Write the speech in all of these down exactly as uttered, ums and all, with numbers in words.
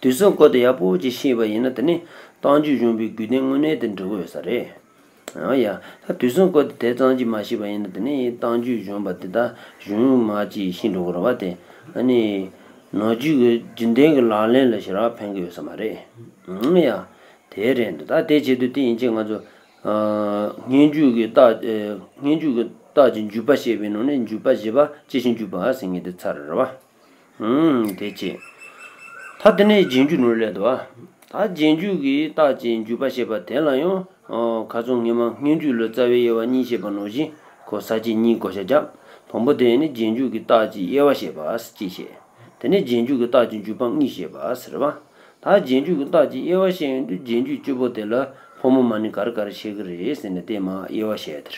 དུས་གསུམ་སྐོར་དེ་ཡག་པོ་ཅིག་ཤེས་པ་ཡིན་ན་དེ་ནི་རྟགས་འཇུག་གཞོན་པའི་དགོས་དོན་དངོས་གནས་དེ་འགྲུབ་ཀྱི་ཡོད་ས་རེད། ཨང་ཡ། ད་དུས་གསུམ་སྐོར་དེ་དེ་ཙམ་ཅིག་མ་ཤེས་པ་ཡིན་ན་དེ་ནི་རྟགས་འཇུག་གཞོན་པ་དེ་དག་གཞུང་མ་ཅིག་ཤེས་འགྲོ་གི་རེད་བ། དེ་ཨ་ནི་ནང་རྒྱུད་ཀྱི་རྒྱུན་ལྡན་གྱི་ལག་ལེན་ལ་ཞེ་དྲག་ཕན་གྱི་ཡོད་ས་མ་རེད། ཨང་ཡ། དེ་རེད་འདུག་ད་དེ་བྱེད་དུས་དེ་ཡིན་ཅེས་ང་ཚོ་སྔོན་འཇུག་གི་རྟགས་སྔོན་འཇུག་གི་རྟགས་ཀྱི་འཇུག་པ་བཤད་པའི་ནང་ནས་འཇུག་པ་བཞི་པ་ཇི་ཞིག་འཇུག་པ་ཟེར་མཁན་དེ་ཚར་རེད་བ། ཨུམ། དེ་བྱས། ད་དེ་ནས་རྗེས་འཇུག་ནོར་ལས་དོ། ད་རྗེས་འཇུག་གི་རྟགས་ཀྱི་འཇུག་པ་བཤད་པ་དེ་ལ་ཡང་། ཁ་སང་ངས་མ་སྔོན་འཇུག་ལ་རྩ་བའི་དབྱེ་བ་གཉིས་བཤད་པ་ནང་བཞིན་ཁོ་ས་བཅད་གཉིས་བགོ་བཤའ་བརྒྱབ། དང་པོ་དེ་ནི་རྗེས་འཇུག་གི་རྟགས་ཀྱི་དབྱེ་བ་བཤད་པ་ཟེར་ཅེས་བཤད། དེ་ནས་རྗེས་འཇུག་གི་རྟགས་ཀྱི་འཇུག་པ་གཉིས་བཤད་པ་ཟེར་བ། ད་རྗེས་འཇུག་གི་རྟགས་ཀྱི་དབྱེ་བ་བཤད་ཡོང་དུས་རྗེས་འཇུག་བཅུ་པོ་དེ་ལ་ཕོ་མོ་མ་ནི་ག་རེ་ག་རེ་བཤད་གི་རེད་ཟེར་ནས་དེ་མ་དབྱེ་བ་བཤད་དེར།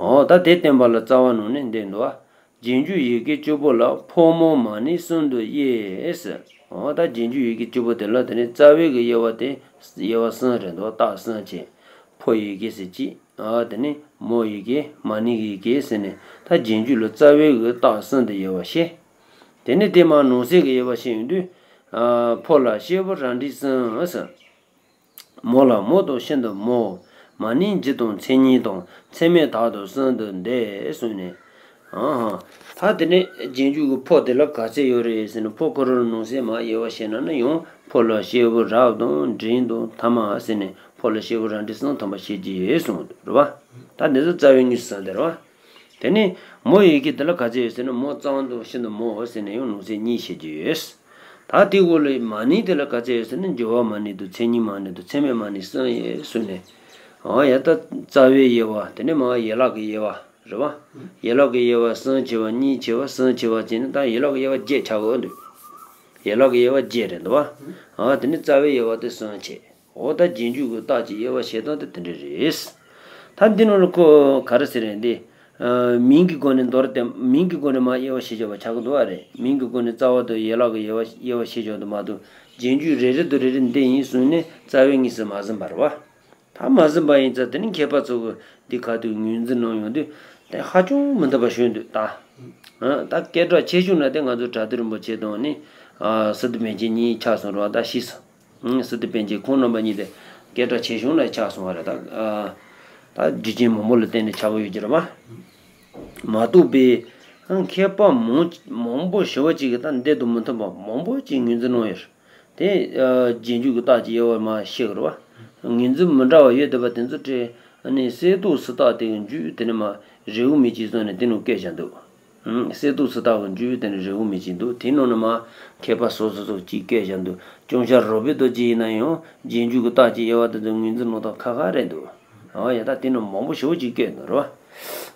འོ་ད་དེ་བསྟན་པ་ལ་རྩ་བ་ནང་ནས་འདི་འདུག་བ། རྗེས་འཇུག་ཡི་གེ་བཅུ་པོ་ལ་ཕོ་མོ་མ་ནི་གསུམ་དུ་དབྱེ་ཟེར། འོ་ད་རྗེས་འཇུག་ཡི་གེ་བཅུ་པོ་དེ་ལ་དེ་ནི་རྩ་བའི་གི་དབྱེ་བ་དེ་དབྱེ་བ་གསུམ་རེད་འདུག་རྟགས་གསུམ་བྱས། ཕོ་ཡི་གེ་ཟེར་གཅིག་ཨ་དེ་ནི་མོ་ཡི་གེ་མ་ནི་ཡི་གེ་ཟེར་ནས་ད་རྗེས་འཇུག་ལ་རྩ་བའི་གི་རྟགས་གསུམ་དུ་དབྱེ་བ་བཤད། དེ་ནི་དེ་མ་ནང་གསེས་ཀྱི་དབྱེ་བ་བཤད་ཡོང་དུས། ཕོ་ལ་གཞིར་བུ་ར་འབྲིང་གསུམ་ཟེར། མོ་ལ་མོ་དང་ཤིན་ཏུ་མོ། མ་ནིང་འཇི་དང་མཚན་ཉིད་དང་མཚན་མེད་དག་དང་གསུམ་དུ་འདོད་གསུངས་ནས། ཨ་ཧ། ད་དེ་ནས་རྗེས་འཇུག་གི་ཕོ་དེ་ལ་ག་ཚད་ཡོད་རེད་ཟེར་ན་ཕོ་ཁོ་རང་ནང་གསེས་མ་དབྱེ་བ་བཤད་ན་ནི་ཡང་ཕོ་ལ་གཞིར་བུ་རབ་དང་འབྲིང་དང་ཐ་མ་ཟེར་ནས་ཕོ་ལ་གཞིར་བུ་རབ་འབྲིང་གསུམ་ཐམ་པ་བཤད་ཀྱི་ཡོད་གསུངས་འདུག་རེད་བ། ད་འདི་ཚོ་རྩ་བའི་དངོས་སུ་ཟིན་དེ་རེད་བ། དེ་ནས་མོ་ཡི་གེ་དེ་ལ་ག་ཚད་ཡོད་ཟེར་ན་མོ་གཙང་དང་ཤིན་ཏུ་མོ་ཟེར་ནས་ཡང་ནང་གསེས་གཉིས་བཤད་ཀྱི་ཡོད། ད་དེའི་འོག་ལ་མ་ནིང་དེ་ལ་ག་ཚད་ཡོད་ཟེར་ན་སྦྱོར་བ་མ་ནིང་དང་མཚན་ཉིད་མ་ནིང་དང་མཚན་མེད་མ་ནིང་གསུམ་ཡོད་གསུངས་ནས། འོ་ཡ་ད་རྩ་བའི་དབྱེ་བ་དེ་ནས་མ་ཡན་ལག་གི་དབྱེ་བ་རེད་བ། ཡན་ལག་གི་དབྱེ་བ་གསུམ་བྱས་པ་གཉིས་བྱས་པ་གསུམ་བྱས་པ་བྱས་ནས་ད་ཡན་ལག་གི་དབྱེ་བ་བརྒྱད་ཆགས་ཡོད་འདུག་ཡན་ལག་གི་དབྱེ་བ་བརྒྱད་རེད་འདུག་བ། ཨ་དེ་ནས་རྩ་བའི་དབྱེ་བ་དེ་གསུམ་བྱས། འོ་ད་རྗེས་འཇུག་གི་རྟགས་ཀྱི་དབྱེ་བ་བཤད་སྟངས་དེ་དེ་འདྲ་རེད། ད་འདི་ནང་ལ་ཁོ་ག་རེ་ཟེར་རེད་འདི། མིང་གི་སྒོ་ནས་མདོར་བསྟན། མིང་གི་སྒོ་ནས་མ་དབྱེ་བ་བཤད་ཆོག་པ་ཆགས་ཀྱི་འདུག་བ་རེད། མིང་གི་སྒོ་ནས་རྩ་བ་དང་ཡན་ལག་གི་དབྱེ་བ་དབྱེ་བ་བཤད་ཆོག་འདུག་མ་གཏོགས་རྗེས་འཇུག་རེ་རེ་དང་རེ་རེ་འདི་ཡིན་གསུངས་ནས་རྩ་བའི་དངོས་སུ་མ་ཟིན་པ་རེད་བ། ད་མ་ཟིན་པ་ཡིན་ཙང་དེ་ནི་མཁས་པ་ཚོ་གི་འདི་ག་དུས་ངོས་འཛིན་གནང་ཡོང་དུས་དེ་ཧ་ཅང་མི་འདོད་པ་ཞིག་འདུག་ད། ད་སྐད་གྲགས་ཆེ་ཤོས་ན་དེ་ང་ཚོ་གྲྭ་སྡེ་རིན་པོ་ཆེ་དང་ནི། སི་ཏུ་པཎ་ཆེན་གཉིས་ཆགས་སོང་ར་ད་ཤེས་སོང་། སི་ཏུ་པཎ་ཆེན་ཁོང་རྣམ་པ་གཉིས་དེ་སྐད་གྲགས་ཆེ་ཤོས་ན་ཆགས་སོང་བ་རེད་ད། ད་རྒྱུ་རྐྱེན་མང་པོ་ལ་བརྟེན་ནས་ཆགས་ཀྱི་ཡོད་ཀྱི་རེད་མ། མ་གཏོགས་པའི་མཁས་པ་མང་མང་པོ་ཞེ་པོ་ཅིག་གིས་ད་འདི་དང་མི་མཐུན་པ་མང་པོ་ཅིག་ངོས་འཛིན་གནང་ཡོད་རེད། དེ་རྗེས་འཇུག་གི་རྟགས་ཀྱི་དབྱེ་བ་མ་ཤེས་ཀྱི་རེད་བ། ངོས་འཛིན་མི་འདྲ་བ་ཡོད་བསྡད་པ་དེ་ཚོ་བྲིས་ནས་གསེར་མདོག་སུ་དག་དེ་གི་མཇུག་དེ་ནས་མ་རེའུ་མིག་ཅིག་བཟོས་ནས་དེ་ནང་བཀོད་བཞག་འདུག་གསེར་མདོག་སུ་དག་གི་མཇུག་དེ་ནས་རེའུ་མིག་ཅིག་འདུག་དེའི་ནང་ན་མ་མཁས་པ་སོ་སོ་སོ་ཅིག་བཀོད་བཞག་འདུག་ཅུང་ཟད་རོ་པའི་རྡོ་རྗེ་ཡིན་ན་ཡང་རྗེས་འཇུག་གི་རྟགས་ཀྱི་དབྱེ་བ་དེ་ཚོ་ངོས་འཛིན་ནོ་དང་ཁ་ཁ་རེད་འདུག་ཨོ་ཡ་ད་དེ་ནང་མང་པོ་ཞེ་པོ་ཅིག་བཀོད་འདུག་རེད་བ།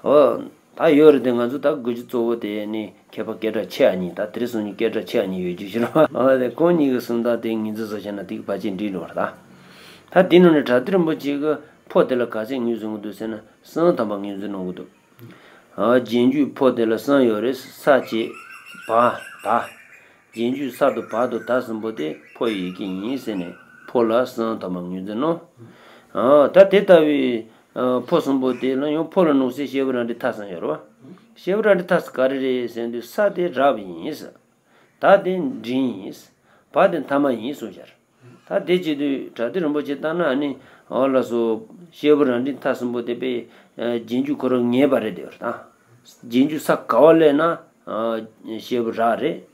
ཨོ། ད་ཡོད་རེད་དེ་ང་ཚོ་ད་དགོས་རྒྱུ་གཙོ་བོ་དེ་ནི་མཁས་པ་སྐད་གྲགས་ཆེ་བ་གཉིས་ད་དེ་རིང་སང་ཉིན་སྐད་གྲགས་ཆེ་བ་གཉིས་ཡོད་རྒྱུ་ཞིག་རེད་བ། ཨོ་དེ་ཁོང་གཉིས་ཀྱི་གསུང་སྟངས་དེ་ངོས་འཛིན་བཟོ་བྱས་ན་དེ་གི་ཕལ་ཆེར་འགྲིག་འགྲོ་བ་རེད་ད། ད་དེ་ནང་ནས་གྲྭ་སྡེ་རིན་པོ་ཆེ་གི་ཕོ་དེ་ལ་ག་ཚད་ངོས་འཛིན་གྱི་འདུག་ཟེར་ན་གསུམ་ཐམ་པ་ངོས་འཛིན་གནང་གི་འདུག་ཨ་རྗེས་འཇུག་ཕོ་དེ་ལ་གསུམ་ཡོད་རེད། ས་བཅད་བ་ད། རྗེས་འཇུག་ས་དང་བ་དང་ད་གསུམ་པོ་དེ་ཕོ་ཡི་ཡི་གེ་ཡིན་ཟེར་ནས་ཕོ་ལ་གསུམ་ཐམ་པ་ངོས་འཛིན་གནང་། ཨ་ད་དེ་ལྟ་བུའི་ཨ་ཕོ་གསུམ་པོ་དེ་ལ་ཡང་ཕོ་ལ་ནང་གསེས་གཞིར་བུ་ར་འབྲིང་ཐ་གསུམ་ཡོད་རེད་བ། གཞིར་བུ་ར་འབྲིང་ཐ་གསུམ་ག་རེ་རེད་ཟེར་དུས་ས་དེ་རབ་ཡིན་ཟེར། ད་དེ་འབྲིང་ཡིན་ཟེར། བ་དེ་ཐ་མ་ཡིན་གསུངས་ཤར། ད་དེ་བྱེད་དུས་གྲྭ་སྡེ་རིན་པོ་ཆེ་ལྟར་ན་ནི་འོ་ལགས་སོ། གཞིར་བུ་ར་འབྲིང་ཐ་གསུམ་པོ་དེ་པས་རྗེས་འཇུག་ཁོ་རང་ངེས་པ་རེད་དེ་བར་ད། རྗེས་འཇུག་ས་ག་བ་སླེབས་ན་གཞིར་བུ་ར་རེད།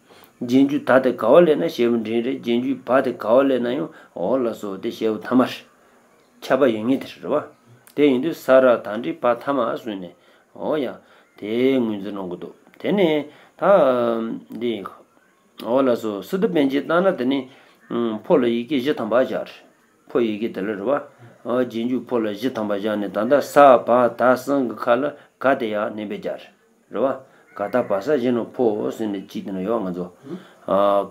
རྗེས་འཇུག་ད་དེ་ག་བ་སླེབས་ན་གཞིར་བུ་འབྲིང་རེད། རྗེས་འཇུག་བ་དེ་ག་བ་སླེབས་ན་ཡང་འོ་ལགས་སོ་དེ་གཞིར་བུ་ཐ་མ་རེད། ཁྱབ་པ་ཡོད་ངེས་དེ་རེད་བ། དེ་ཡིན་དུས་ས་ར་ད་འབྲིང་བ་ཐ་མ་གསུངས་ནས་འོ་ཡ། དེ་ངོས་འཛིན་གནང་གི་འདུག་དེ་ནས་ད་འདི། འོ་ལགས་སོ། སི་ཏུ་པཎ་ཆེན་ལྟར་ན་དེ་ནི། ཕོ་ལ་ཡི་གེ་བཞི་ཐམ་པ་བཞག་རེད། ཕོ་ཡི་གེ་དེ་ལ་རེད་བ། རྗེས་འཇུག་ཕོ་ལ་བཞི་ཐམ་པ་བཞག་ནས་ད་ལྟ་ས་བ་ད་གསུམ་གྱི་ཁ་ལ་ག་དེ་ཡང་བསྣན་པས་སྦྱར། རེད་བ། ག་ད་བ་ས་བཞི་ནི་ཕོ་ཟེར་ནས་གཅིག་དེ་ན་ཡོད་ང་ཚོ།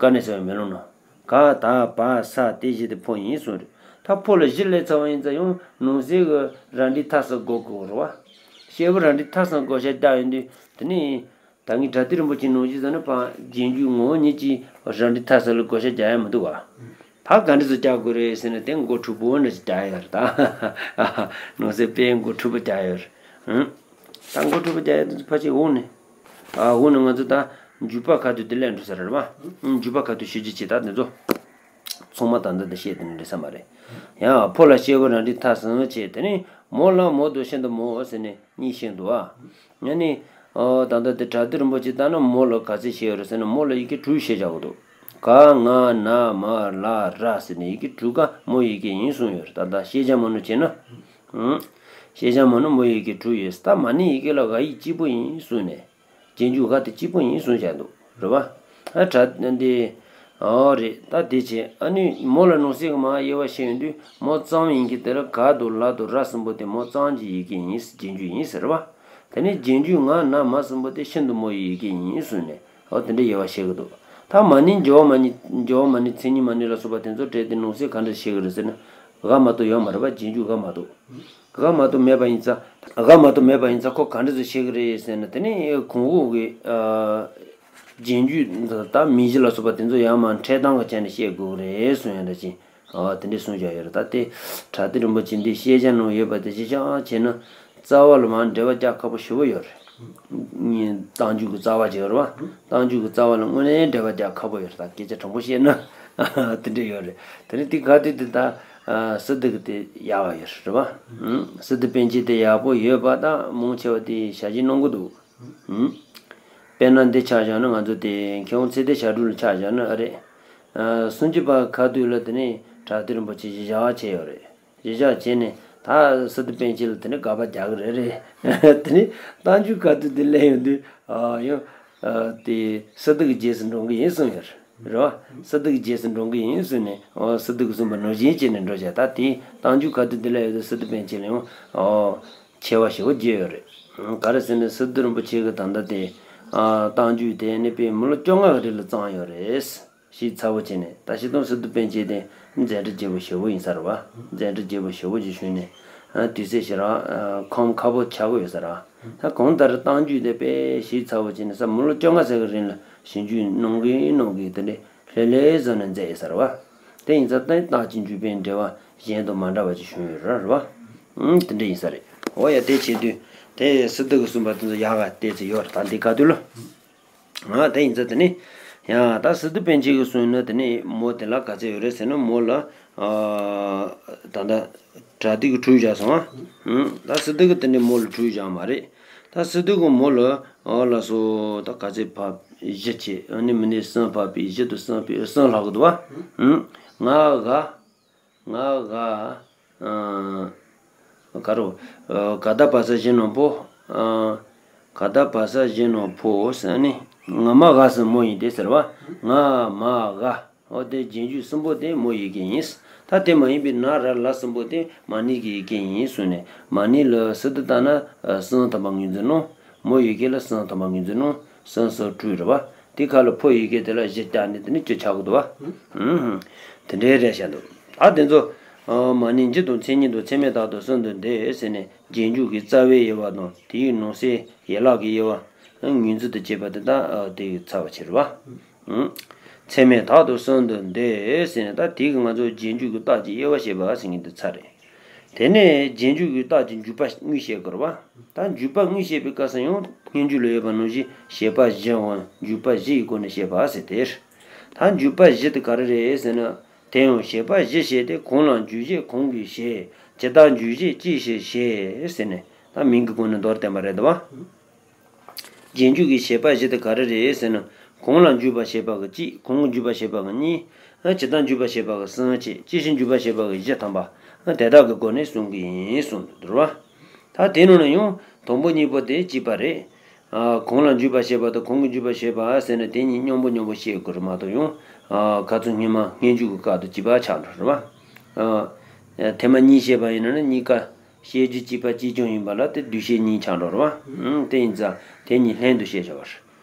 ཀ་ནས་ཟེར་བའི་མེ་ལོང་ན། ག་ད་བ་ས་དེ་བཞི་དེ་ཕོ་ཡིན་གསུངས་རེད། ད་ཕོ་ལ་བཞི་སླེབས་ཚར་བ་ཡིན་ཙང་ཡང་ནང་གསེས་ཀྱི་ར་འབྲིང་ཐ་གསུམ་བགོ་དགོས་རེད་བ། གཞིར་བུ་ར་འབྲིང་ཐ་གསུམ་བགོ་བཤའ་བརྒྱབ་ཡོང་དུས་དེ་ནི། ད་ངས་གྲྭ་སྡེ་རིན་པོ་ཆེ་ནང་བཞིན་བཟོས་ན་ཕ་རྗེས་འཇུག་ངོ་བོ་ཉིད་ཀྱིས་ར་འབྲིང་ཐ་གསུམ་ལ་བགོ་བཤའ་རྒྱག་ཡ་མི་འདུག་བ། ད་ག་འདྲ་ཟེར་རྒྱག་དགོས་རེད་ཟེར་ན་དེ་མགོ་འཁྲུག་པོ་འདྲ་ཞིག་རྒྱག་ཡ་རེད་ད། ནང་གསེས་དཔེ་མགོ་འཁྲུག་པོ་རྒྱག་ཡ་རེད། ད་མགོ་འཁྲུག་པོ་རྒྱག་ཡ་དེ་ཚོ་ཕལ་ཆེར་འོང་ནས། ཨ་འོང་ནས་ང་ཚོ་ད་འཇུག་པ་ཁ་ཐུག་དེ་ལས་འགྲོ་ས་རེད་བ། འཇུག་པ་ཁ་ཐུག་ཞུ་རྒྱུ་བྱེད་ད་དེ་ཚོ། ཚང་མ་ད་ལྟ་དེ་བཤད་དེ་ནི་འགྲིག་ས་མ་རེད། ཡང་ཕོ་ལ་ཤེལ་སྒོ་རལ་གྲི་ཐག་ཟིང་བྱས། དེ་ནི་མོ་ལ་མོ་དང་ཤིན་ཏུ་མོ་ཟེར་ནས་གཉིས་བཤད་འདུག་ཨ། ཡང་ནི། ཨོ་ད་ལྟ་དེ་བྲག་སྡེ་རིན་པོ་ཆེ་ལྟར་ན་མོ་ལ་ག་ཚད་བཤད་ཡོད་རེད་ཟེར་ན། མོ་ལ་ཡི་གེ་དྲུག་བཤད་བཞག་གི་འདུག། ག་ང་ན་མ་ལ་ར་ཟེར་ནས་ཡི་གེ་དྲུག་ཀ་མོ་ཡི་གེ་ཡིན་གསུངས་ཡོད་རེད། ད་ལྟ་ཤེས་བྱ་མོ་ནུ་བྱས་ན། ཨང་། ཤེས་བྱ་མོ་ནུ་མོ་ཡི་གེ་དྲུག་ཡོད། ད་མ་ཎི་ཡི་གེ་ལ་ག་ཡིག་གཅིག་པོ་ཡིན་གསུངས་ནས། རྗེས་འཇུག་ག་དེ་གཅིག་པོ་ཡིན་གསུངས་བཞག་འདུག་རེད་བ། ཨ་དྲ་འདི། ཨོ་རེད། ད་དེ་བྱས་ཨ་ནི་མོ་ལ་ནང་གསེས་ཀྱི་མ་དབྱེ་བ་ཕྱེ་ཡོང་དུས་མོ་གཙང་ཡིན་གྱི་དེ་ལ་ག་དང་ལ་དང་ར་གསུམ་པོ་དེ་མོ་གཙང་གྱི་ཡི་གེ་ཡིན། རྗེས་འཇུག་ཡིན་ཟེར་བ། དེ་ནས་རྗེས་འཇུག་ང་ན་མ་གསུམ་པོ་དེ་ཤིན་ཏུ་མོ་ཡི་ཡི་གེ་ཡིན་གསུངས་ནས། ཨོ་དེ་འདྲ་དབྱེ་བ་ཕྱེ་གི་འདུག། ད་མ་ཎི་སྦྱོར་བ་མ་ཎི་སྦྱོར་བ་མ་ཎི་མཚན་ཉིད་མ་ཎི་ལ་སོགས་པ་དེ་ཚོ་བྲིས་ཏེ་ནང་གསེས་ག་འདྲ་ཕྱེ་གི་རེད་ཟེར་ན། ག་མ་གཏོགས་ཡོད་མ་རེད་པ། རྗེས་འཇུག་ག་མ་གཏོགས། ག་མ་གཏོགས་མེད་པ་ཡིན་ཙང་། ག་མ་གཏོགས་མེད་པ་ཡིན་ཙང་ཁོ་ག་འདྲ་ཚོ་ཤེས་ཀྱི་རེད་ཟེར་ན། དེ་ནི་གོང་འོག་གི་ཨ་རྗེས་འཇུག་འདི་དག་མིང་གཞི་ལ་སོགས་པ་དེ་ཚོ་ཡང་མ་འཕྲལ་དང་གི་ཆ་ནས་ཤེས་དགོས་ཀྱི་རེད་གསུངས་ཡོད་འདྲ་ཅིག། ཨ་དེ་འདྲས་གསུངས་བཞག་ཡོད་རེད། ད་དེ་བྲག་སྡེ་རིན་པོ་ཆེ་འདི་ཤེས་བྱ་ནང་ཡོད་པ་དེ་གཞི་བཞག་བྱས་ན་རྩ་བ་ལ་མར་འགྲེལ་པ་རྒྱག་ཁག་པོ་ཞེ་པོ་ཡོད་རེད། རྟགས་འཇུག་གི་རྩ་བ་ཅིག་ཡོད་རེད་བ། རྟགས་འཇུག་གི་རྩ་བ་ལ་དངོས་གནས་འགྲེལ་པ་རྒྱག་ཁག་པོ་ཡོད་རེད། ད་སྐད་ཆ་དྲང་པོ་བཤད་ན་དེ་འདྲས་ཡོད་རེད། དེ་ནི་དེ་ག་དུས་དེ་ད་ཨ་སི་ཏུ་གི་དེ་ཡག་པ་ཡོད་རེད་བ། ཨ་སི་ཏུ་པཎ་ཆེན་དེ་ཡག་པོ་ཡོད་པ་དང་མང་ཆེ་བ་དེ་ཞལ་བཞེས་གནང་གི་འདུག། ཨ་དཔེར་ན་འདི་ཆ་བཞག་ན་ང་ཚོ་དེ་མཁས་དབང་ཚེ་བརྟན་ཞབས་དྲུང་ལ་ཆ་བཞག་ན་ཨ་རེད། ཨ་སུམ་ཅུ་པ་ག་དུས་ལ་དེ་ནི་བྲག་སྡེ་རིན་པོ་ཆེ་གཞི་བཞག་བྱས་ཡོད་རེད། གཞི་བཞག་བྱས་ནས་ད་སི་ཏུ་པཎ་ཆེན་ལ་དེ་ནི་དགག་པ་རྒྱག་གི་རེད་རེད། དེ་ནི་རྟགས་འཇུག་ག་དུས་དེ་སླེབས་ཡོང་དུས་ཨ་ཡང་ཨ་དེ་སི་ཏུ་གི་རྗེས་སུ་འབྲང་གི་ཡིན་གསུངས་ཡོད་རེད་བ། སི་ཏུ་གི་རྗེས་སུ་འབྲང་གི་ཡིན་གསུངས་ནས། ཨོ་སི་ཏུ་གི་གསུངས་པ་ནང་བཞིན་བྱས་ནས་འགྲོ་བྱས། ད་དེ་རྟགས་འཇུག་ག་དུས་དེ་སླེབས་ཡོང་དུས་སི་ཏུ་པཎ་ཆེན་ལ་ཡང་ཨོ་ཆེ་བ་ཞེ་པོ་བརྗོད་ཡོད་རེད། ག་རེ་ཟེར་ན་སི་ཏུ་རིན་པོ་ཆེ་གི་ད་ལྟ་དེ་ཨ་རྟགས་འཇུག་དེ་ནི་དཔེ་མི་ལོ་བཅོ་ལྔ་གི་རིང་ལ་བརྩམས་ཡོད་རེད། ཞིབ་ཚགས་པོ་བྱས་ནས། ད་སྤྱིར་བཏང་སི་ཏུ་པཎ་ཆེན་དེ་མཛད་འཕྲིན་རྒྱས་པོ་ཞེ་པོ་ཡིན་ས་རེད་བ། མཛད་འཕྲིན་རྒྱས་པོ་ཞེ་པོ་ཅིག་བྱུང་ནས་ཨ་དུས་ཚོད་ཞེ་དྲག་ཨ་ཁོམ་ཁག་པོ་ཆགས་ཀྱི་ཡོད་ས་རེད། ད་གང་ལྟར་རྟགས་འཇུག་དེ་དཔེ་ཞིབ་ཚགས་པོ་བྱས་ནས་ས་མི་ལོ་བཅོ་ལྔ་ཙམ་གི་རིང་ལ་ཞིབ་འཇུག་གནང་གིན་གནང་གིན་དེ་འདྲས་ལྷོད་ལྷོད་བཟོས་ནས་མཛད་ཡོད་ས་རེད་བ། དེ་ཡིན་ཙང་ད་རྟགས་ཀྱི་འཇུག་པའི་འགྲེལ་པ་གཞན་དང་མ་འདྲ་བ་ཅིག་བྱུང་ཡོད་རེད་བ། ཨང་དེ་འདྲ་ཡིན་ས་རེད། འོ་ཡ་དེ་བྱེད་དུས་དེ་སི་ཏུ་གི་གསུངས་པ་དེ་ཚོ་ཡག་ག་བལྟས་ཚེ་ཡོད་རེད། ད་འདི་ག་དུས་ལ། ང་དེ་ཡིན་ཙང་དེ་ནི། ཡང་ད་སི་ཏུ་པཎ་ཆེན་གྱིས་གསུངས་ན་དེ་ནི་མོ་དེ་ལ་ག་ཚད་ཡོད་རེད་ཟེར་ན་མོ་ལ། ཨ་ད་ལྟ་བྲག་སྡེ་གི་དྲུག་བཞག་སོང་ཨ། ཨང་ད་སི་ཏུ་གི་དེ་ནི་མོ་ལ་དྲུག་བཞག་མ་རེད། ད་སི་ཏུ་གི་མོ་ལ་ཨ་ལ་སོ་ད་ག་ཚད་ཕབ་བཞི་བྱས། ཨ་ནི་མི་ནི་གསུམ་ཕབ་པའི་བཞི་དང་གསུམ་པའི་གསུམ་ལྷག་གི་འདུག་བ། ཨང་ང་ག་ང་ག་ཨ་ག་རུ། ཨ་ག་ད་བ་ས་གཞི་ནང་ཕོ། ཨ་ག་ད་བ་ས་གཞི་ནང་ཕོ་ཟེར་ནི། ང་མ་ག་ཟེར་མོ་ཡིན་ཏེ་ཟེར་བ། ང་མ་ག་ཨོ་དེ་རྗེས་འཇུག་གསུམ་པོ་དེ་མོ་ཡི་གེ་ཡིན། ད་དེ་མ་ཡིན་པའི་ན་ར་ལ་གསུམ་པོ་དེ་མ་ཎི་གི་ཡི་གེ་ཡིན་གསུངས་ནས། མ་ཎི་ལ་སི་ཏུ་བཏགས་ན་ཨ་གསུམ་ཐམ་པ་ངོས་འཛིན་ནོ། མོ་ཡི་གེ་ལ་གསུམ་ཐམ་པ་ངོས་འཛིན་ནོ། གསུམ་གསུམ་དྲུག་རེད་བ། དེ་ཁ་ལ་ཕོ་ཡི་གེ་དེ་ལ་བཞི་བཏགས་ནས་དེ་ནི་བཅུ་ཆགས་ཀྱི་འདུག་བ། ཨུམ། དེ་འདྲའི་རེད་བཤད་འདུག། ད་དེ་ཚོ་ཨ་མ་ཎི་འཇི་དང་མཚན་ཉིད་དང་ཚད་མས་བཏགས་དང་གསུམ་དུ་འདོད་ཟེར་ནས་རྗེས་འཇུག་གི་རྩ་བའི་དབྱེ་བ་དང་དེའི་ནང་གསེས་ཡན་ལག་གི་དབྱེ་བ། ངོས་འཛིན་དུ་བྱེད་པ་དེ་དག་དེ་ཚར་བ་ཕྱིར་བ། ཨུམ། ཚད་མས་བཏགས་དང་གསུམ་དུ་འདོད་ཟེར་ནས། ད་དེ་གི་ང་ཚོ་རྗེས་འཇུག་གི་རྟགས་ཀྱི་དབྱེ་བ་བཤད་པ་ཟེར་མཁན་དེ་ཚར་རེད། དེ་ནས་རྗེས་འཇུག་གི་རྟགས་ཀྱི་འཇུག་པ་དངོས་བཤད་དགོས་རེད་བ། ད་འཇུག་པ་དངོས་བཤད་པའི་སྐབས་སུ་ཡང་སྔོན་འཇུག་ལ་ཡོད་པ་ནང་བཞིན་བྱེད་པ་བཞི་འམ་འཇུག་པ་བཞི་ཡི་སྒོ་ནས་བཤད་པ་ཟེར་ཏེ། ད་འཇུག་པ་བཞི་དེ་ག་རེ་རེད་ཟེར་ན། དེ་ཡང་བྱེད་པ་བཞི་བྱས་ཏེ། གང་ལ་འཇུག་བྱེད་གང་གིས་བྱེད། ཇི་ལྟར་འཇུག་བྱེད་ཅི་ཞིག་བྱེད་ཟེར་ནས་ད་མིང་གི་སྒོ་ནས་མདོར་བསྟན་པ་རེད་དོ། རྗེས་འཇུག་གི་བྱེད་པ་བཞི་དེ་ག་རེ་རེད་ཟེར་ན། གང་ལ་འཇུག་པ་བྱེད་པ་གི་གཅིག། གང་གིས་འཇུག་པ་བྱེད་པ་གི་གཉིས། ཨ་ཇི་ལྟར་འཇུག་པ་བྱེད་པ་གི་གསུམ་བྱས། ཅི་ཞིག་འཇུག་པ་བྱེད་པ་གི་བཞི་ཐམ་པ། ཨ་དེ་དག་གི་སྒོ་ནས་གསུང་གི་ཡིན་གསུངས་འདུག་རེད་བ། ད་དེ་ནང་ན་ཡང་དང་པོ་གཉིས་པོ་དེ་གཅིག་པ་རེད། ཨ་གང་ལ་འཇུག་པ་བྱེད་པ་དང་གང་གིས་འཇུག་པ་བྱེད་པ་ཟེར་ན་དེ་གཉིས་མཉམ་པོ་མཉམ་པོ་བཤད་དགོས་རེད་མ་གཏོགས། ཡང་ཨ་ཁ་ཚུན་སྔོན་མ་སྔོན་འཇུག་གི་སྐབས་དང་གཅིག་པ་ཆགས་འགྲོ་རེད་བ། ཨ་ཐེངས་མ་གཉིས་བཤད་པ་ཡིན་ན་ནི་གཉིས་ཀ་བཤད་རྒྱུ་གཅིག་པ་གཅིག་རྐྱང་ཡིན་པ་ལ་དེ་བསྡུས་བཤད་གཉིས་ཆགས་འགྲོ་རེད་བ། ཨང་དེ་ཡིན་ཙང་དེ་གཉིས་ལྷན་དུ་བཤད་བྱ་བ་རེད།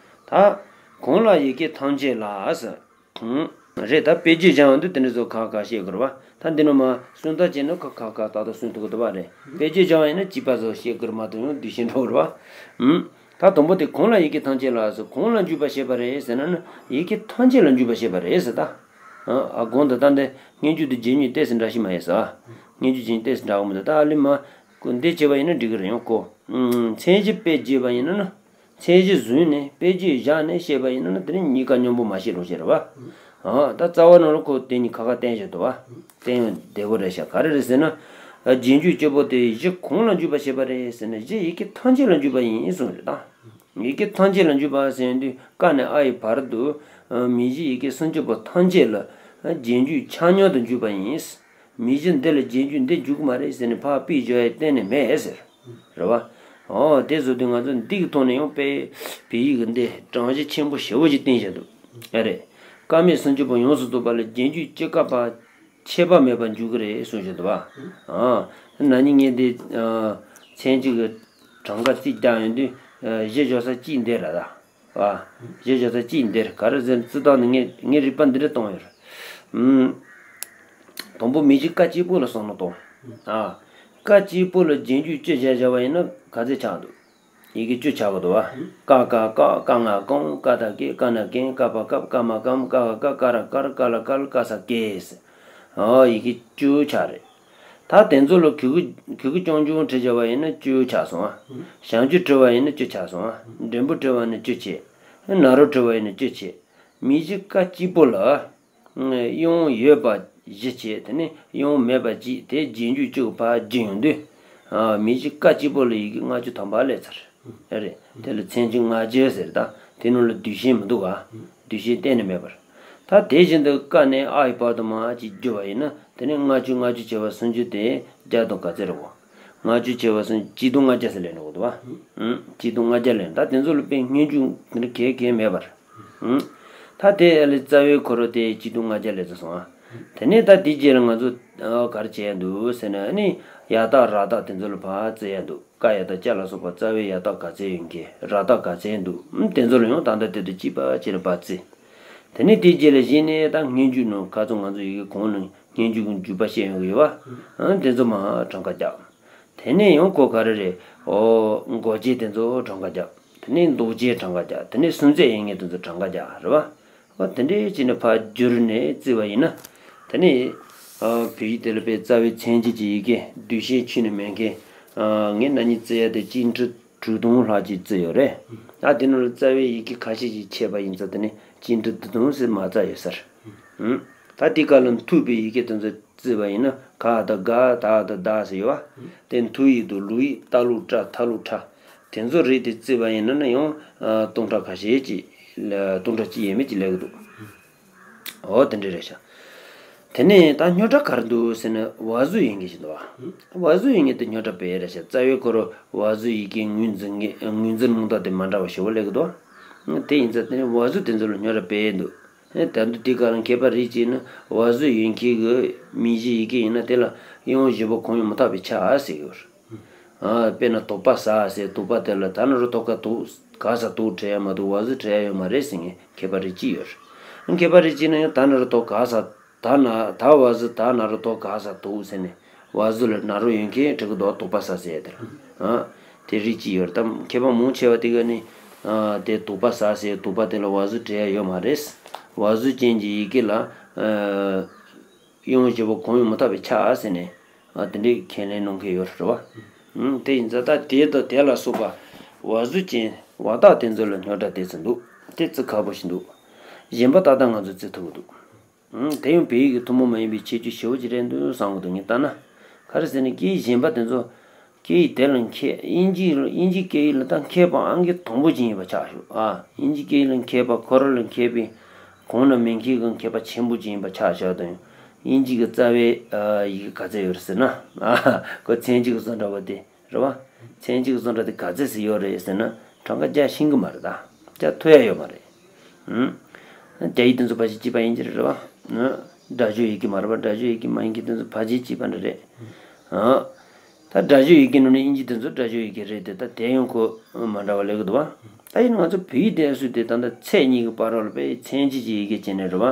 ད་གང་ལ་ཡི་གེ་ཐམས་ཅད་ལ་ཟེར། ཨང་རེད། ད་དཔེ་བརྗོད་སྦྱང་ཡོང་དུས་དེ་འདྲ་ཚོ་ཁ་ཁ་བཤད་དགོས་རེད་བ། ད་འདི་ནོ་མ་སུན་ད་བྱས་ན་ཁ་ཁ་ཁ་ཏག་ཏག་སུན་ཐུབ་ཀྱི་འདུག་བ་རེད། དཔེ་བརྗོད་སྦྱང་ཡིན་ན་གཅིག་པ་ཚོ་བཤད་དགོས་རེད་མ་གཏོགས་ཡང་བསྡུས་བཤད་འགྲོ་གི་རེད་བ། ཨང་ད་དང་པོ་དེ་གང་ལ་ཡི་གེ་ཐམས་ཅད་ལ་ཟེར། གང་ལ་འཇུག་པ་བྱེད་པ་རེད་ཟེར་ན་ནི་ཡི་གེ་ཐམས་ཅད་ལ་འཇུག་པ་བྱེད་པ་རེད་ཟེར་ད། ཨ་གོང་དུ་ད་འདི་སྔོན་འཇུག་དེ་རྗེས་འཇུག་ཏོག་ཙམ་འདྲ་ཞིག་མ་ཡིན་ཟེར། སྔོན་འཇུག་རྗེས་འཇུག་ཏོག་ཙམ་འདྲ་གི་མི་འདུག། ད་ཨ་ལི་མ་འདི་བྱས་པ་ཡིན་ན་འགྲིག་གི་རེད་ཡང་གོ། ཨང་མཚན་གཞི་དཔེ་བརྗོད་པ་ཡིན་ན་ནི། མཚན་གཞི་བཟུང་ནས་དཔེ་བརྗོད་བཞག་ནས་བཤད་པ་ཡིན་ན་ནི་དེ་ནི་གཉིས་ཀ་མཉམ་པོ་མ་བཤད་རོགས་བྱེད་རེད་བ། ཨ་ད་རྩ་བ་ནང་ལ་ཁོ་དེ་གཉིས་ཁ་ཁ་བསྟན་བཞག་འདུག་བ། བསྟན་ཡང་བདེ་པོ་རེད་ཤག་ག་རེ་རེད་ཟེར་ན། རྗེས་འཇུག་གཅིག་པོ་དེ་གཞི་གང་ལ་འཇུག་པ་བྱེད་པ་རེད་ཟེར་ན། གཞི་ཡི་གེ་ཐམས་ཅད་ལ་འཇུག་པ་ཡིན་གསུངས་རེད་ད། ཡི་གེ་ཐམས་ཅད་ལ་འཇུག་པ་ཟེར་དུས་ཀ་ནས་ཨ་ཡི་བར་དུ། མིང་གཞི་ཡི་གེ་སུམ་ཅུ་པོ་ཐམས་ཅད་ལ་རྗེས་འཇུག་ཆ་སྙོམས་དུ་འཇུག་པ་ཡིན། མིང་གཞི་འདི་ལ་རྗེས་འཇུག་འདི་འཇུག་གི་མ་རེད་ཟེར་ནས་ཕར་དཔེ་བཞག་ཡ་གཏན་ནས་མེད་ཟེར། རེད་བ། འོ་དེ་བཟོ་དུས་ང་ཚོ་འདི་གི་ཐོག་ནས་ཡང་དཔེ་བོད་ཡིག་གི་འདི་གྲངས་གཞི་ཆེན་པོ་ཞེ་པོ་ཅིག་བསྟན་བཞག་འདུག་ཨེ་རེད། ཀ་མད་སུམ་ཅུ་པོ་ཡོངས་སུ་རྫོགས་པ་ལ་རྗེས་འཇུག་སྤྱི་ཀ་པ་ཁྱད་པར་མེད་པར་འཇུག་གི་རེད་གསུངས་བཞག་འདུག་བ། ཨ་ན་ནིང་ངས་འདི་མཚན་གཅིག་གི་གྲངས་ཀ་རྩིས་རྒྱག་ཡོང་དུས་གཞི་འཇོག་ས་གཅིག་འདི་རེད་ད། ཨ། གཞི་འཇོག་ས་གཅིག་འདིར་ག་རེ་ཟེར་རྩི་སྟངས་ནི་ངས་ངས་རིགས་པ་འདི་འདྲ་གཏོང་ཡོད། ཨུམ། དང་པོ་མིང་གཞི་ཀ་གཅིག་པོ་ལ་བསམ་བློ་གཏོང་། ཨ། ཀ་གཅིག་པོ་ལ་རྗེས་འཇུག་བཅུ་བྱས་བཞག་པ་ཡིན་ན་ག་ཚད་ཆགས་འདུག་ཡི་གེ་བཅུ་ཆགས་ཀྱི་འདུག་བ། ཀ་ཀ་ཀ། ཀ་ང་ཀང་། ཀ་ད་ཀེ། ཀ་ན་ཀེང་། ཀ་པ་ཀབ། ཀ་མ་ཀམ། ཀ་ག་ཀ། ཀ་ར་ཀར། ཀ་ལ་ཀལ། ཀ་ས་ཀེས། ཨོ་ཡི་གེ་བཅུ་ཆགས་རེད། ད་དེ་ཚོ་ལ་གུ་གུ་གུ་གུ་ཅུང་ཅུང་བྲིས་བྱས་པ་ཡིན་ན་བཅུ་ཆགས་སོང་ཨ། ཞབས་ཀྱུ་བྲིས་པ་ཡིན་ན་བཅུ་ཆགས་སོང་ཨ། འགྲེང་བུ་བྲིས་པ་ཡིན་ན་བཅུ་བྱས། ན་རོ་བྲིས་པ་ཡིན་ན་བཅུ་བྱས། མིང་གཞི་ཀ་གཅིག་པོ་ལ་དབྱངས་ཡོད་པ་བཞི་བྱས། དེ་ནས་དབྱངས་མེད་པ་གཅིག་དེ་རྗེས་འཇུག་བཅུ་གི་ཕར་བསྒྱུར་ཡོང་དུས། མིང་གཞི་ཀ་གཅིག་པོ་ལ་ཡི་གེ་ལྔ་བཅུ་ཐམ་པ་སླེབས་ཚར། ཨེ་རེད། དེ་ལ་མཚན་གཞི་ལྔ་བཅུ་ཟེར། ད་དེ་ནང་ལ་བསྡུས་ཤིང་མི་འདུག་ག་བསྡུས་ཤིང་གཏན་ནས་མེད་པར། ད་དེ་བཞིན་དུ་ཀ་ནས་ཨ་ཡི་བར་དུ་མར་ཅིག་བསྒྱུར་བ་ཡིན་ན་དེ་ནས་ལྔ་བཅུ་ལྔ་བཅུ་བྱས་པ་སུམ་ཅུ་དེ་བརྒྱ་དང་ག་ཚད་རེད་གོ། ལྔ་བཅུ་བྱས་པ་སུམ་གཅིག་སྟོང་ལྔ་བརྒྱ་ཟེར་ལེན་འགྲོ་གི་འདུག་བ། ཨུམ། གཅིག་སྟོང་ལྔ་བརྒྱ་ལེན། ད་དེ་ཚོ་ལ་དཔེ་སྙན་འཇུག་དེ་འདྲ་གས་གས་མེད་པར། ཨུམ། ད་དེ་ལས་རྩ་བའི་འཁོར་ལོ་དེ་གཅིག་སྟོང་ལྔ་བརྒྱ་ལས་ཚར་སོང་ཨ། དེ་ནས་ད་དེའི་རྗེས་ལ་ང་ཚོ་ག་རེ་བྱས་འདུག་ཟེར་ན་ནི་ཡ་བཏགས་ར་བཏགས་དེ་ཚོ་ལ་ཕར་བརྩི་ཡ་འདུག་ཀ་ཡ་བཏགས་ཀྱ་ལ་སོགས་པ་རྩ་བའི་ཡ་བཏགས་ག་ཚད་ཡོད་མཁན་ར་བཏགས་ག་ཚད་འདུག་ཨུམ། དེ་ཚོ་ལ་ཡང་ད་ལྟ་དེ་དུ་གཅིག་པ་བྱས་ནས་ཕར་བརྩི། དེ་ནས་དེའི་རྗེས་ལ་གཞི་ནས་ད་སྙན་འཇུག་ནང་ཁ་ཚོ་ང་ཚོ་ཡི་གེ་གོང་ནས་སྙན་འཇུག་གི་འཇུག་པ་བཤད་ཡོང་གི་ཡོད་པ། ཨང་དེ་ཚོ་མར་གྲངས་ཀ་རྒྱག་དེ་ནས་ཡང་ཁོ་ག་རེ་རེད། ཨོ་མགོ་བྱས་དེ་ཚོ་གྲངས་ཀ་རྒྱག་དེ་ནས་འདོགས་བྱས་གྲངས་ཀ་རྒྱག་དེ་ནས་སུམ་ཚད་ཡིན་ངེས་དེ་ཚོ་གྲངས་ཀ་རྒྱག་རེད་པ། ཨོ་དེ་འདྲས་བྱས་ནས་ཕར་བསྒྱུར་ནས་བརྩིས་པ་ཡིན་ན། དེ་ནས་ཨ་བོད་ཡིག་དེ་ལ་དཔེ་རྩ་བའི་མཚན་གཞི་གྱི་ཡི་གེ་བསྡུས་ཤིང་ཆུད་ནས་མེད་མཁན། ཨ་ངས་ན་ནིང་བརྩི་ཡ་དེ་གཅིག་ཁྲི་དྲུག་སྟོང་ལྷག་ཅིག་བརྩི་ཡོད་རེད། ཨ་དེ་ནང་ལ་རྩ་བའི་ཡི་གེ་ཁ་ཤས་ཤིག་ཆད་པ་ཡིན་ཙང་དེ་ནས་གཅིག་ཁྲི་བདུན་སྟོང་ཟེར་མ་རྩ་ཡོད་ས་རེད། ཨུམ། ད་དེ་ག་ལ་མཐུད་པའི་ཡི་གེ་དེ་ཚོ་བརྩིས་པ་ཡིན་ན་ག་ད་ག་ད་ད་ད་ཟེར་ཡོད་པ། དེ་མཐུད་ཡིག་དང་ལུགས་ཡིག་ཏ་ལུགས་ཏྲ་ཐ་ལུགས་ཁྲ། དེ་ཚོ་རིགས་དེ་བརྩིས་པ་ཡིན་ན་ན་ཡང་ཨ་སྟོང་ཕྲག་ཁ་ཤས་ཅིག་ལ་སྟོང་ཕྲག་གཅིག་ཡས་མས་ཅིག་སླེབས་ཀྱི་འདུག་འོ་དེ་འདྲ་རེད་ཤག་དེ་ནས་ད་རྙོག་དྲ་ག་རེ་འདུག་ཟེར་ན་བ་ཟུར་ཡིན་གྱི་ཞིག་འདུག་བ། བ་ཟུར་ཡིན་གྱི་དེ་རྙོག་དྲ་དཔེ་རེད་ཤག་རྩ་བའི་འཁོར་ལོ་བ་ཟུར་ཡི་གེ་ངོས་འཛིན་གྱི་ངོས་འཛིན་མིང་བཏགས་དེ་མ་འདྲ་བ་ཞེ་པོ་སླེབས་ཀྱི་འདུག་དེ་ཡིན་ཙང་དེ་ནས་བ་ཟུར་དེ་ཚོ་ལ་རྙོག་དྲ་དཔེ་འདུག་ད་དུང་དེ་ག་རང་མཁས་པ་རིགས་གཅིག་ནི་བ་ཟུར་ཡོད་མཁན་གྱི་མིང་གཞི་ཡི་གེ་ཡིན་ན་དེ་ལ་དབྱངས་བཞི་པོ་གང་ཡང་མི་རྟག་པའི་ཆ་ཟེར་གྱི་ཡོད་རེད། ཨ་དཔེར་ན་དོག་པ་ཟ་ཟེར་དོག་པ་དེ་ལ་ད་ན་རོ་ཐོ་ག་དོག་ག་ས་དོག་བྲི་ཡ་མ་གཏོགས་བ་ཟུར་བྲི་ཡ་ཡོད་མ་རེད་ཟེར་མཁན་མཁས་པ་རིགས་གཅིག་ཡོད་རེད། མཁས་པ་རིགས་གཅིག་ནི་ཡང་ད་ན་རོ་ཐོ་ག་ས་ད་ན་ད་བ་ཟུར་ད་ན་རོ་ཐོ་ག་ས་དོག་ཟེར་ནས་བ་ཟུར་ལ་ན་རོ་ཡོད་མཁན་བྲི་གི་འདུག་དོག་པ་ཟ་ཟེར་ཡ་དེ་ལ། ཨ་དེ་རིགས་གཅིག་ཡོད་རེད། ད་མཁས་པ་མང་ཆེ་བ་དེ་ག་ནི་ཨ་དེ་དོག་པ་ཟ་ཟེར་དོག་པ་དེ་ལ་བ་ཟུར་བྲི་ཡ་ཡོད་མ་རེད། བ་ཟུར་ཅན་གྱི་ཡི་གེ་ལ་ཨ་དབྱངས་བཞི་པོ་གང་ཡང་མི་རྟག་པའི་ཆ་ཟེར་ནས་ཨ་དེ་འདྲའི་ཁས་ལེན་གནང་མཁན་ཡོད་རེད་བ། ཨང་དེ་ཡིན་ཙང་ད་དེ་དང་དེ་ལ་སོགས་པ་བ་ཟུར་ཅན་བ་རྟགས་དེ་ཚོ་ལ་རྙོག་དྲ་དེ་ཚོ་འདུག་དེ་བརྩི་ཁག་པོ་ཞིག་འདུག་གཞན་པ་ཏག་ཏག་ང་ཚོས་བརྩི་ཐུབ་ཀྱི་འདུག་ཨང་དེ་ཡང་བོད་ཡིག་གི་ཐུན་མོང་མ་ཡིན་པའི་ཁྱད་ཆོས་ཞེ་པོ་ཅིག་རེད་འདུག་བསམ་གྱི་འདུག་ངས་ལྟ་ན། ག་རེ་ཟེར་ན་སྐད་ཡིག་གཞན་པ་དེ་ཚོ་སྐད་ཡིག་དེ་ལ་མཁས། དབྱིན་ཇི་ལ་དབྱིན་ཇི་སྐད་ཡིག་ལ་ད་མཁས་པ་ཨང་ཀི་དང་པོ་ཅིག་ཡིན་པ་ཆགས་བཞག་ཨ་དབྱིན་ཇི་སྐད་ཡིག་ལ་མཁས་པ་ཁོ་རང་ལ་མཁས་པའི་གོང་ན་མེད་མཁན་གྱི་མཁས་པ་ཆེན་པོ་ཅིག་ཡིན་པ་ཆགས་བཞག་དང་། དབྱིན་ཇི་གི་རྩ་བའི་ཨ་ཡི་གེ་ག་ཚད་ཡོད་རེད་ཟེར་ན། ཨ་ཁོ་མཚན་གཅིག་གི་བཟོ་འདྲ་བ་དེ་རེད་བ། མཚན་གཅིག་གི་བཟོ་འདྲ་དེ་ག་ཚད་ཟིག་ཡོད་རེད་ཟེར་ན་གྲངས་ཀ་རྒྱག་ཤེས་ཀྱི་མ་རེད་ད། རྒྱག་ཐུབ་ཡ་ཡོད་མ་རེད། ཨུམ། རྒྱ་ཡིག་དེ་ཚོ་ཕལ་ཆེར་གཅིག་པ་ཡིན་གྱི་རེད་བ། ཨ་སྒྲ་སྦྱོར་ཡི་གེ་མ་རེད་བ། སྒྲ་སྦྱོར་ཡི་གེ་མ་ཡིན་མཁན་དེ་ཚོ་ཕལ་ཆེར་གཅིག་པ་འདྲ་རེད། ཨ། ད་སྒྲ་སྦྱོར་ཡི་གེ་ནང་ནས་དབྱིན་ཇི་དེ་ཚོ་སྒྲ་སྦྱོར་ཡི་གེ་རེད་དེ་ད་དེ་ཡང་ཁོ་མ་འདྲ་བ་སླེབས་ཀྱི་འདུག་བ། ད་ཡིན་ང་ཚོ་བོད་ཡིག་དེ་སུས་དེ་ད་ལྟ་ཚེག་གཉིས་ཀྱི་བར་རོ་ལ་དཔེ་མཚན་གཅིག་གི་ཡི་གེ་བྱས་ནས་རེད་བ།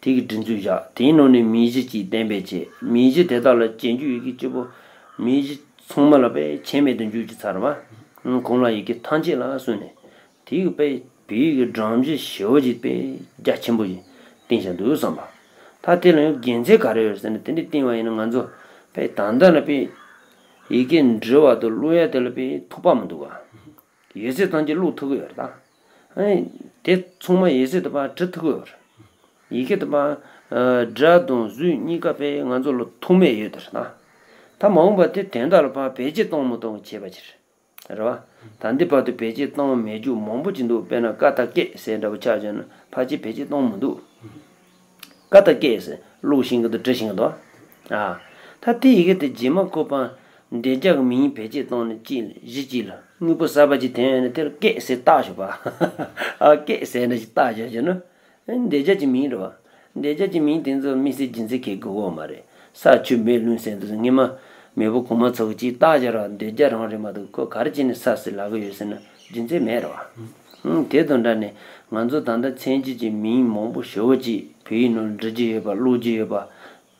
དེ་གི་སྒྲིག་འཛུགས་བཞག་དེའི་ནང་ནས་མིང་གཞི་གཅིག་གཏན་འབེབས་བྱས། མིང་གཞི་དེ་དག་ལ་རྗེས་འཇུག་ཡི་གེ་གཅིག་པོ། མིང་གཞི་ཚང་མ་ལ་དཔེ་ཁྱད་མེད་དུ་འཇུག་ཅིག་ཚར་བ། གོང་ལ་ཡི་གེ་ཐམས་ཅད་ལ་གསུངས་ནས། དེ་གི་དཔེ་བོད་ཡིག་གི་སྒྲོམ་གཞི་ཞེ་པོ་ཅིག་དཔེ་རྒྱ་ཆེན་པོ་ཞིག་བཏིང་བཞག་འདུག་བསམ་པ། ད་དེ་ལ་ཡང་དགེ་མཚན་ག་རེ་ཡོད་ཟེར་ན་དེ་འདྲ་བཏིང་བ་ཡིན་ན་ང་ཚོ་དཔེ་ད་ལྟ་ན་དཔེ་ཡི་གེ་འབྲི་བ་དང་ཀློག་ཡ་དེ་ལ་དཔེ་ཐོགས་པ་མི་འདུག་ག་ཡོད་ཚད་ཐམས་ཅད་ཀློག་ཐུབ་ཀྱི་ཡོད་རེད་ད། ཨ་ནི་དེ་ཚང་མ་ཡོད་ཚད་དུ་ཕར་འབྲི་ཐུབ་ཀྱི་ཡོད་རེད། ཡི་གེ་དེ་མ་སྒྲ་དང་གཟུགས་གཉིས་ཀ་དཔེ་ང་ཚོ་ལ་ཐོགས་མེད་ཡོད་དེ་རེད་ན། ད་མ་འོངས་པ་དེ་དོན་དག་ལ་ཕར་བེད་སྤྱོད་གཏོང་མི་གཏོང་གི་བྱེད་པ་ཅིག་རེད། རེད་བ། ད་འདི་བར་དུ་བེད་སྤྱོད་གཏོང་མེད་རྒྱུ་མང་པོ་ཅིག་འདུག་དཔེར་ན་ཀ་དང་ཀེ་ཟེར་འདྲ་པོ་ཆགས་བྱུང་ན་ཕལ་ཆེར་བེད་སྤྱོད་གཏོང་མི་འདུག་ཀ་དང་ཀེ་ཟེར་ཀློག་ཤེས་ཀྱི་འདུག་འབྲི་ཤེས་ཀྱི་འདུག་ཨ། ད་དེ་ཡི་གེ་དེ་རྗེས་མ་ཁོ་པ་འདོད་རྒྱལ་གྱི་མིང་བེད་སྤྱོད་གཏོང་ནས་གཅིག་ལ་གཞི་གཅིག་ལ་དངོས་པོ་གསར་པ་ཅིག་ཐོན་ཡོང་ན་དེ་ལ་ཀེ་ཟེར་བཏགས་ཞོག་པ། ཨ་ཀེ་ཟེར་འདྲ་ཞིག་བཏགས་བཞག་བྱུང་ན། འདོད་རྒྱལ་གྱི་མིང་རེད་བ། འདོད་རྒྱལ་གྱི་མིང་དེ་ཚོ་དམིགས་བསལ་རྒྱུ་མཚན་གང་ཡང་དགོས་ཀྱི་མ་རེད། ས་ཆུ་མེ་རླུང་ཟེར་འདུག་སྔོན་མ་མེས་པོ་གོང་མ་ཚོ་གིས་ཅིག་བཏགས་བཞག་ར་འདོད་རྒྱལ་རང་རེད་མ་གཏོགས་ཁོ་ག་རེ་བྱས་ནས་ས་ཟེར་ལབ་ཀྱི་ཡོད་ཟེར་ན་རྒྱུ་མཚན་མེད་རེད་བ། ཧུམ། དེ་དང་འདྲ་ནས་ང་ཚོ་ད་ལྟ་མཚན་གཞི་གྱི་མིང་མང་པོ་ཞེ་པོ་ཅིག་བོད་ཡིག་ནང་འབྲི་རྒྱུ་ཡོད་པ་ཀློག་རྒྱུ་ཡོད་པ།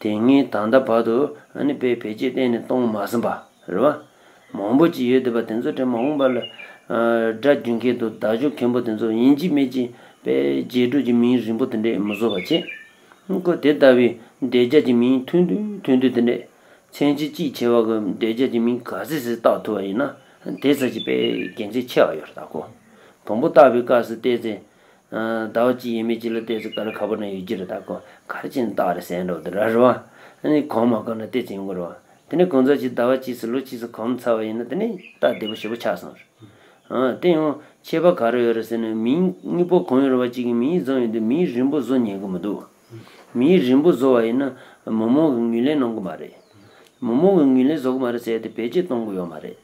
དེ་སྔའི་ད་ལྟ་བར་དུ་ཨ་ནི་དཔེ་བེད་སྤྱོད་གཏན་ནས་གཏོང་མ་ཟིན་པ་རེད་བ། མང་པོ་ཅིག་ཡོད་བསྡད་པ་དེ་ཚོ་དེ་མ་འོངས་པ་ལ་ཨ་སྒྲ་རྒྱུན་མཁན་དང་བརྡ་སྦྱོར་མཁན་པོ་དེ་ཚོ་ཡིན་གཅིག་མིན་གཅིག་དཔེ་རྗེས་འགྲོ་གྱི་མིང་རིང་པོ་དེ་འདྲས་མི་བཟོ་བ་བྱེད། ཁོ་དེ་ལྟ་བུའི་འདོད་རྒྱལ་གྱི་མིང་ཐུང་ཐུང་ཐུང་ཐུང་དེ་འདྲས་མཚན་གཞི་གཅིག་བྱས་པ་གི་འདོད་རྒྱལ་གྱི་མིང་ག་ཚོད་ཟིག་བཏགས་ཐུབ་པ་ཡིན་ན་དེ་ཙམ་གྱིས་དཔེ་དགེ་མཚན་ཆེ་བ་ཡོད་རེད་ད་ཁོ། དང་པོ་བཏགས་པའི་སྐབས་སུ་བལྟས་ཚེ། ཟླ་བ་གཅིག་ཡས་མས་གཅིག་ལ་བལྟས་ཚེ་དཀའ་ལས་ཁག་པོ་ན་ཡོད་ཀྱི་རེད་ད་ཁོ། ག་རེ་བྱས་ནས་བཏགས་རེད་ཟེར་འགྲོ་དེ་ར་རེད་བ། ཨ་ནི་གོམས་མ་གོམས་ན་བལྟས་ཚེ་ཡོང་གི་རེད་བ། དེ་ནས་གང་ཟག་ཅིག་ཟླ་བ་གཅིག་ཙམ་ལོ་གཅིག་ཙམ་གོམས་ཚར་བ་ཡིན་ན་དེ་ནས་སྟབས་བདེ་པོ་ཞེ་པོ་ཆགས་སོང་རེད། ཨ་དེ་ཡང་ཁྱད་པར་ག་རེ་ཡོད་རེད་ཟེར་ན་མིང་དངོས་པོ་གང་ཡོད་རེད་བ་གཅིག་གི་མིང་བཟོ་ཡོང་དུས་མིང་རིང་པོ་བཟོ་ཉན་གི་མི་འདུག་མིང་རིང་པོ་བཟོ་བ་ཡིན་ན་མི་མང་གིས་ངོས་ལེན་གནང་གི་མ་རེད། མི་མང་གིས་ངོས་ལེན་བཟོ་གི་མ་རེད་ཟེར་ཏེ་བེད་སྤྱོད་གཏོང་གི་ཡོད་མ་རེད།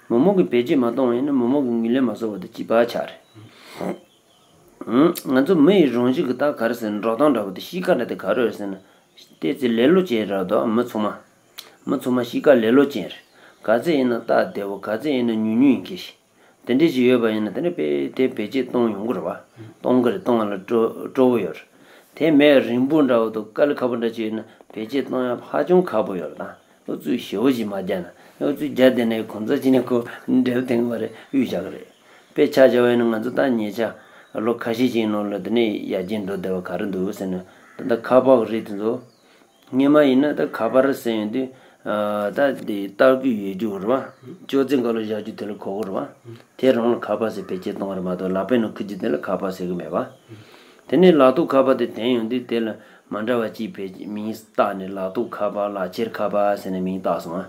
མི་མང་གིས་བེད་སྤྱོད་མ་གཏོང་བ་ཡིན་ན་མི་མང་གིས་ངོས་ལེན་མ་བཟོ་བ་དེ་གཅིག་པ་ཆགས་རེད། ང་ཚོ་མི་ཡི་རང་བཞིན་གྱི་ད་ག་རེ་ཟེར་ན་འགྲོ་སྟངས་འདྲ་པོ་དེ་གཤིས་ཀ་འདྲ་དེ་ག་རེ་རེད་ཟེར་ན། བལྟས་ཚེ་ལེ་ལོ་ཅན་རེད་དོ་མི་ཚང་མ། མི་ཚང་མ་གཤིས་ཀ་ལེ་ལོ་ཅན་རེད། ག་ཚད་ཡིན་ན་སྟབས་བདེ་བོ་ག་ཚད་ཡིན་ན་ཉུང་ཉུང་ཡིན་མཁན་ཞིག་དེ་འདྲ་ཞིག་ཡོད་པ་ཡིན་ན་དེ་འདྲ་དཔེ་དེ་བེད་སྤྱོད་གཏོང་ཡོང་གི་རེད་བ། གཏོང་གི་རེད་གཏོང་བ་ལ་སྤྲོ་སྤྲོ་བོ་ཡོད་རེད། དེ་མེད་རིང་པོ་འདྲ་བོ་དང་དཀའ་ལས་ཁག་པོ་འདྲ་ཅིག་ཡོད་ན་བེད་སྤྱོད་གཏོང་ཡ་ཧ་ཅང་ཁག་པོ་ཡོད་རེད་ད། ཨུ་ཚུགས་ཞེ་པོ་ཞིག་མ་རྒྱག་ན་ཨུ་ཚུགས་རྒྱག་བསྡད་ནས་གང་ཟག་ཅིག་ནས་ཁོ་འབྲས་བུ་ཐོན་གི་མ་རེད་གཡུག་བཞག་གི་རེད། དཔེ་ཆ་བཞག་པ་ཡིན་ན་ང་ཚོ་ད་ཉེ་ཆར་ལོ་ཁ་ཤས་ཤིག་ནང་ལ་དེ་ནས་ཡར་རྒྱས་འགྲོ་བསྡད་པ་ག་རེ་འདུག་ཟེར་ན་ད་ལྟ་ཁ་པར་གི་རིགས་དེ་ཚོ། སྔོན་མ་ཡིན་ན་ད་ཁ་པར་ཟེར་ཡོང་དུས་ད་དེ་ལྟ་གི་ཡོད་རྒྱུ་རེད་བ། ཅོག་ཙེ་སྒང་ལ་བཞག་རྒྱུ་དེ་ལ་གོ་གི་རེད་བ། དེ་རང་ལ་ཁ་པར་ཟེར་བེད་སྤྱོད་གཏོང་བ་རེད་མ་གཏོགས་ལག་པའི་ནང་འཁུར་རྒྱུ་དེ་ལ་ཁ་པར་ཟེར་གི་མེད་པ། དེ་ནས་ལག་ཐོགས་ཁ་པར་དེ་ཐོན་ཡོང་དུས་དེ་ལ་མ་འདྲ་བ་གཅིག་བེད་མིང་བཏགས་ནས་ལག་ཐོགས་ཁ་པར་ལག་ཁྱེར་ཁ་པར་ཟེར་ནས་མིང་བཏགས་སོང་ཨ།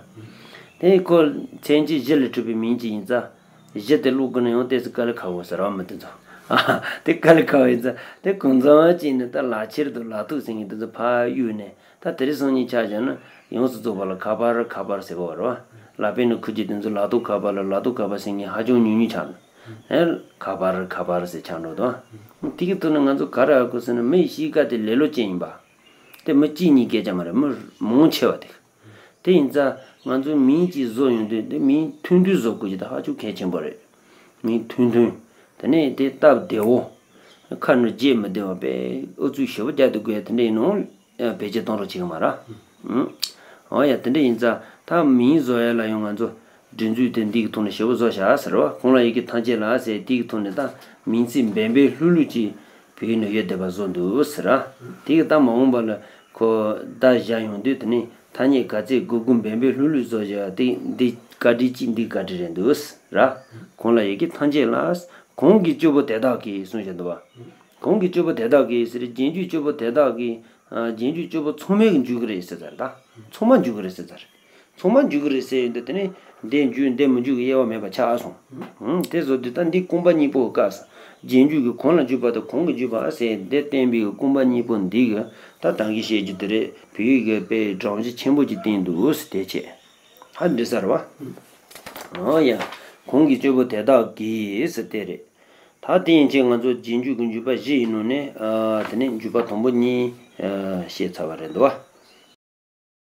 དེ་ཁོ་མཚན་གཞི་གཞི་ལས་གྲུབ་པའི་མིང་གཅིག་ཡིན་ཙང་གཞི་དེ་ཀློག་དགོས་ན་ཡང་ཏོག་ཙམ་དཀའ་ལས་ཁག་པོ་ཟེར་བ་མི་དེ་ཚོ། ཨ་དེ་དཀའ་ལས་ཁག་པོ་ཡིན་ཙང་དེ་གང་ཚང་གཅིག་ནས་ད་ལག་ཁྱེར་དང་ལག་ཐོགས་ཟེར་མཁན་དེ་ཚོ་ཕར་གཡུགས་ནས་ད་དེ་རིང་སང་ཉིན་ཆ་བཞག་ན་ཡོངས་སུ་རྫོགས་པ་ལ་ཁ་པར་ཁ་པར་ཟེར་གོ་བ་རེད་བ། ལག་པའི་ནང་འཁུར་རྒྱུ་དེ་ཚོ་ལག་ཐོགས་ཁ་པར་ལ་ལག་ཐོགས་ཁ་པར་ཟེར་མཁན་ཧ་ཅང་ཉུང་ཉུང་ཆགས་འདུག་ཨེ། ཁ་པར་ཁ་པར་ཟེར་ཆགས་འགྲོ་འདུག་དེ་གི་ཐོག་ནས་ང་ཚོ་ག་རེ་ཨ་ཁུ་ཟེར་ན་མི་ཡི་གཤིས་ཀ་དེ་ལེ་ལོ་ཅན་ཡིན་པ། དེ་མི་གཅིག་གཉིས་སྐད་ཆ་མ་རེད་མི་མང་ཆེ་བ་དེ། དེ་ཡིན་ཙང་ང་ཚོ་མིང་གཅིག་བཟོ་ཡོང་དུས་དེ་མིང་ཐུང་ཐུང་བཟོ་དགོས་ཀྱི་ད་ཧ་ཅང་གལ་ཆེན་པོ་རེད། མིང་ཐུང་ཐུང་། དེ་ནས་དེ་སྟབས་བདེ་བོ། ཁ་ནང་བརྗེད་མི་བདེ་བ་དཔེ་ཨུ་ཚུགས་ཞེ་པོ་རྒྱག་ཐུབ་དགོས་ཡ་དེ་འདྲ་ཡིན་ནོ། ཨ་བེད་སྤྱོད་གཏོང་རོགས་བྱེད་གི་མ་ར། ཨུ། འོ་ཡ་དེ་འདྲ་ཡིན་ཙང་ད་མིང་བཟོ་ཡ་ལ་ཡང་ང་ཚོ་སྒྲིག་འཛུགས་དེ་འདི་གི་ཐོག་ནས་ཞེ་པོ་བཟོ་བྱ་ཟེར་བ་གོང་ལ་ཡི་གེ་ཐམས་ཅད་ལ་ཟེར་འདི་གི་ཐོག་ནས་ད་མིང་ཚིག་འབེན་པའི་ལྷུག་ལྷུག་ཅིག་བོད་ཡིག་ནང་ཡོད་བསྡད་པ་བཟོ་འདུག་ཟེར་ར། དེ་གི་ད་མ་འོངས་པ་ལ་ཁོ་བརྡ་བཞག་ཡོང་དུས་དེ་ནི་ཐ་སྙད་ག་ཚད་དགོས་དགོས་འབེན་པའི་ལྷུག་ལྷུག་བཟོ་བྱ་དེ་འདི་བཀའ་འདྲི་གཅིག་འདི་བཀའ་འདྲི་རེད་འདུག་ཟེར་ར། གོང་ལ་ཡི་གེ་ཐམས་ཅད་ལ་གོང་གི་བཅུ་པོ་དེ་དག་གིས་གསུངས་བཞག་འདུག་བ། གོང་གི་བཅུ་པོ་དེ་དག་གིས་ཟེར་རྗེས་འཇུག་བཅུ་པོ་དེ་དག་གིས་རྗེས་འཇུག་བཅུ་པོ་ཚང་མས་འཇུག་གི་རེད་ཟེར་ཚར་ད། ཚང་མ་འཇུག་གི་རེད་ཟེར་ཚར། ཚང་མ་འཇུག་གི་རེད་ཟེར་ཡོང་དུས་དེ་ནས་འདི་འཇུག་འདི་མི་འཇུག་གི་དབྱེ་བ་མེད་པ་ཆགས་སོང་། ཧུམ། དེ་བཟོ་དུས་ད་འདི་རྐང་པ་གཉིས་པོ་གི་སྐབས་སུ་རྗེས་འཇུག་གི་གོང་ལ་འཇུག་པ་དང་གོང་གི་འཇུག་པ་ཟེར་འདི་བསྟན་པའི་རྐང་པ་གཉིས་པོ་འདི་གི་ད་དྲང་གི་བཤད་རྒྱུ་དེ་རེད། བོད་ཡིག་གི་དཔེ་སྒྲོམ་གཞི་ཆེན་པོ་ཅིག་བསྟན་འདུག་ཟེར་དེ་བྱས། ཧ་འདྲི་ས་རེད་བ། འོ་ཡ། གོང་གི་བཅུ་པོ་དེ་དག་གིས་ཟེར་དེ་རེད། ད་དེ་ཡན་ཆད་ང་ཚོ་རྗེས་འཇུག་གི་འཇུག་པ་བཞི་ཡི་ནང་ནས་ཨ་དེ་ནས་འཇུག་པ་དང་པོ་གཉིས་ཨ་བཤད་ཚར་བ་རེད་འདུག་བ།